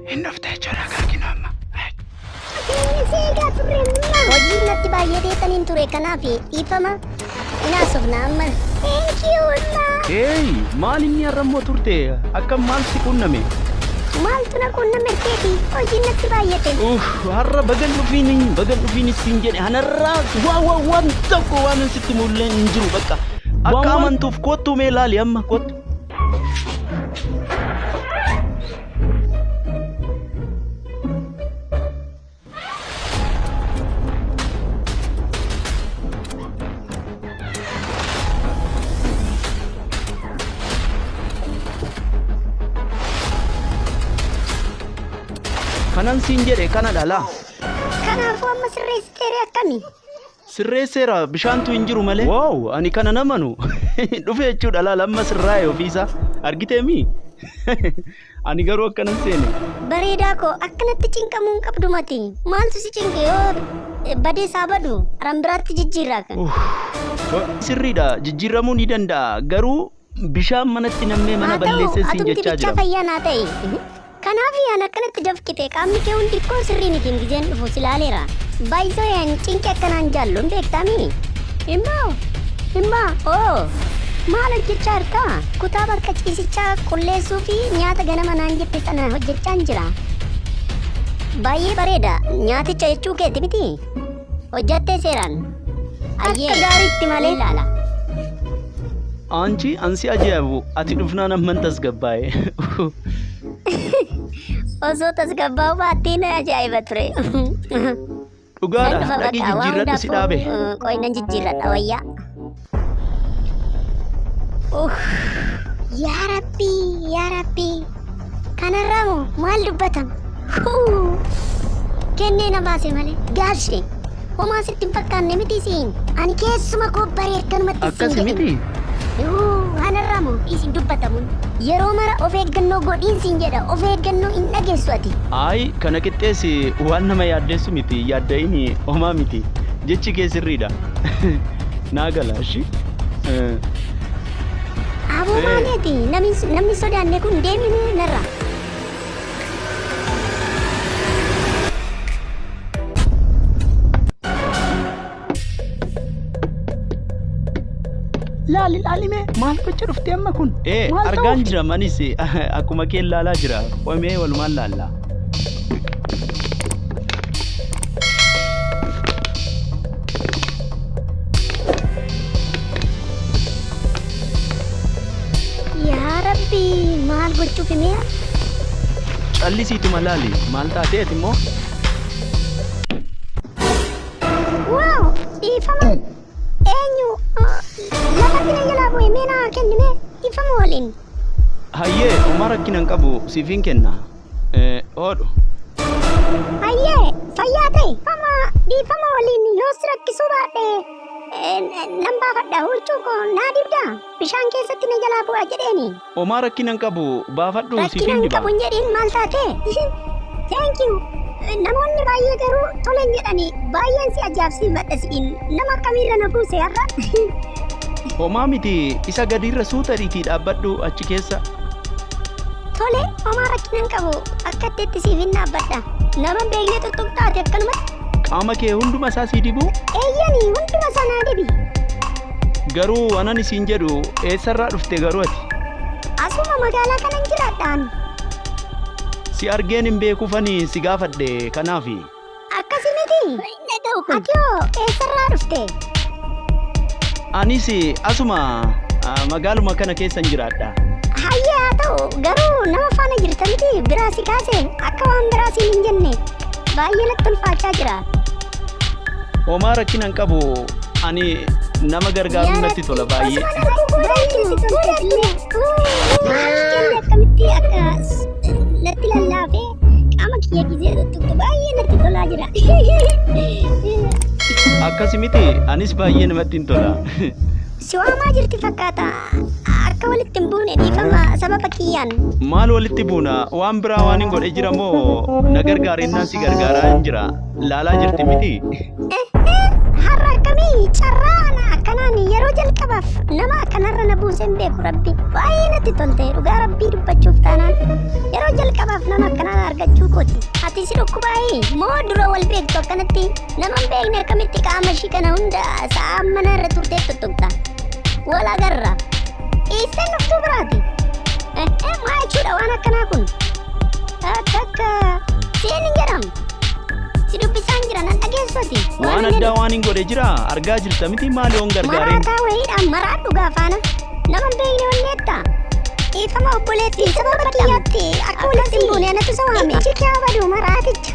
Hin dhufte jechuudha kaakinu amma. Si eegaa turre amma. Hojiin natti baay'atee taniin ture, kanaaf dhiifama, hin haasofna amma. Thank you amma. Hey, maal inni har'ammoo turte? Akkam, maal si qunname? Maaltu na qunname keeti? Hojiin natti baay'ate. Uff, har'a bagan dhufiin siin jedhe. Hanarraa waa waa waan tokko waan sitti mul'ee hin jiru bakka. Akka amantuuf kottu, mee laali amma, kottu. Kanan siin jedhe kana dhala. Kanaafuu amma sirreessiteere akkami? Sirreesseera, bishaantu hin jiru malee. Wow, ani kana namanu dhufe jechuudha. Laala amma sirraa'e ofiisa. Argiteemi? Ani garuu akkanan seene. Bareedaa koo, akkanatti cinqamuu hin qabdu mati. Maaltu si cinqe? Yoo badee isaa badu haran biraatti jijjiirraa kan. Sirriidha, jijjiiramuu ni danda'a, garuu bishaan manatti nammee mana Haa ta'u, balleessee siin atumti jechaa bichaa jira. fayyaa naa ta'e. Kanaaf yaan akkanatti dafqite, qaamni kee hundi koo sirrii miti, gizeen dhufu si ilaaleera. Baay'isoo yaan cinqe akkanaan jaallu hin beektaami. Immoo immoo oo maal hojjechaa jirta? Kutaa bakka ciisichaa qulleessuu fi nyaata ganama naan jette sana hojjechaan jira. Baay'ee bareeda, nyaaticha jechuu keeti miti? Hojjattee seeraan? Akka gaariitti malee ilaala. Anchi ansi ajaa'ibu, ati dhufnaan amman tasgabbaa'e. Osoo tasgabbaa'uu baattee na ajaa'iba ture. Nan Dhugaadha, dhufa dhaqii bakka waan jijjiirradhu si hundaafuu dhaabe. Qoy, nan jijjiirradha wayyaa. Uff, yaa Rabbii, yaa Rabbii. Kanarraa moo maal dubbatama? Huu! Kennee na baase malee. Gaashee. Homaa sitti hin fakkaanne miti siin. Ani keessuma koo baree akkanumatti siin Akkasi jedhe. miti? Huu, kanarraa moo isin dubbatamuun. Yeroo mara of eeggannoo godhiin siin jedha. Of eeggannoo hin dhageessu ati. Ayi, kana qixxeessi waan nama yaaddeessu miti, yaadda'ini, homaa miti. Jechi kee sirriidha. Naa gala, ishi. Aboo, maaleeti namni sodaanne kun, deemine narra. Laali, laali mee, maal gocha dhufte amma kun? Ee, Maal argaan ta'uuf? jira, manis akkuma kee laalaa jira. Qomee walumaan laalla. Yaa Rabbi, maal gochuuf himee? Callisiituma laali, maal taateeti immoo? Wow, dhiifama. Eenyu lafatti na jalaa bu'e? Mee naa kenni mee, dhiifama waliin. Hayyee, homaa rakkina hin qabu, siifin kenna. Hodhu. Hayyee, fayyaa ta'e. Dhiifama, dhiifama waliin, yoo si rakkisuu baadhe nan baafadha, huccuu koo naa dibdaa, bishaan keessatti na jalaa bu'a jedheeni. Homaa rakkina hin qabu, baafadhu, Rakkina siifin hin diba. qabu hin jedhiin, maal taate? Thank you. Namoonni baay'ee garuu tole hin jedhani, baay'een si ajaa'ibsiifadha si'iin. Nama akkamiirra na buuse har'a? Homaa miti, isa gadiirra suuta dhiitii dhaabbadhu achi keessa. Tole, homaa rakkina hin qabu, akka itti siif hin dhaabbadha. Nama hin beekne tuttuqxaate akkanumatti. Qaama kee hunduma isaa sii dibuu? Eeyyani, hunduma isaa naa dibi. Garuu anan isiin jedhu, eessarraa dhufte garuu ati? Asuma magaalaa kanan jiraadhaan. Si argeen hin beekuufani si gaafadhe kanaafi. Akkasi miti? Ati hoo eessarraa dhufte? Anis asuma magaaluma kana keessan jiraadha. Hayyee, haa ta'u, garuu nama faana jirta miti? Biraa si kaase, akka waan biraa siin hin jenne, baay'ee natti ulfaachaa jira. Homaa rakkina hin qabu, ani nama gargaaruun natti tola baay'ee. Osuma arguu baay'ee si toltesillee. Jenne akkamitti akka natti lallaafee qaama kiyya gizee tuttuqtu baay'ee natti tolaa jira. Akkasi miti, anis baay'ee namatti hin tola. Si waamaa jirti fakkaata. Akka walitti hin buune, dhiifama sababa kiyyaan. Maal walitti buuna? Waan biraa waan hin godhe jira moo? Na gargaarinnaan si gargaaraa hin jira. Laalaa jirti miti? Har'a akkamii carraa ana akkanaan yeroo jalqabaaf nama akkanarra na buuse. buusee hin beeku rabbi. Baay'ee natti tolte dhugaa rabbii dubbachuuf taanaan. Yeroo jalqabaaf nama akkanaa argachuu kooti. Ati si dhukkubaayii moo dura wal beektu akkanatti nama hin beekne akkamitti qaama ishii kana hunda sa'a mana irra turtee tuttuqxa. Wal agarra. Eessaan dhuftuu biraati? Eh, eh, maa jechuudha waan akkanaa kun? Akka akka seen hin jedhamu. Si dubbisaan jira nan dhageessati. Waan addaa waan hin godhe jira argaa jirta miti maali yoon gargaareen. Maraataa wayiidhaan maraadhu gaafaana. Nama hin beekne onneetta. Dhiifama obboleettii sababa kiyyaatti akka walitti hin buune anatu isa waame. Ijji kee haa badu maraaticha.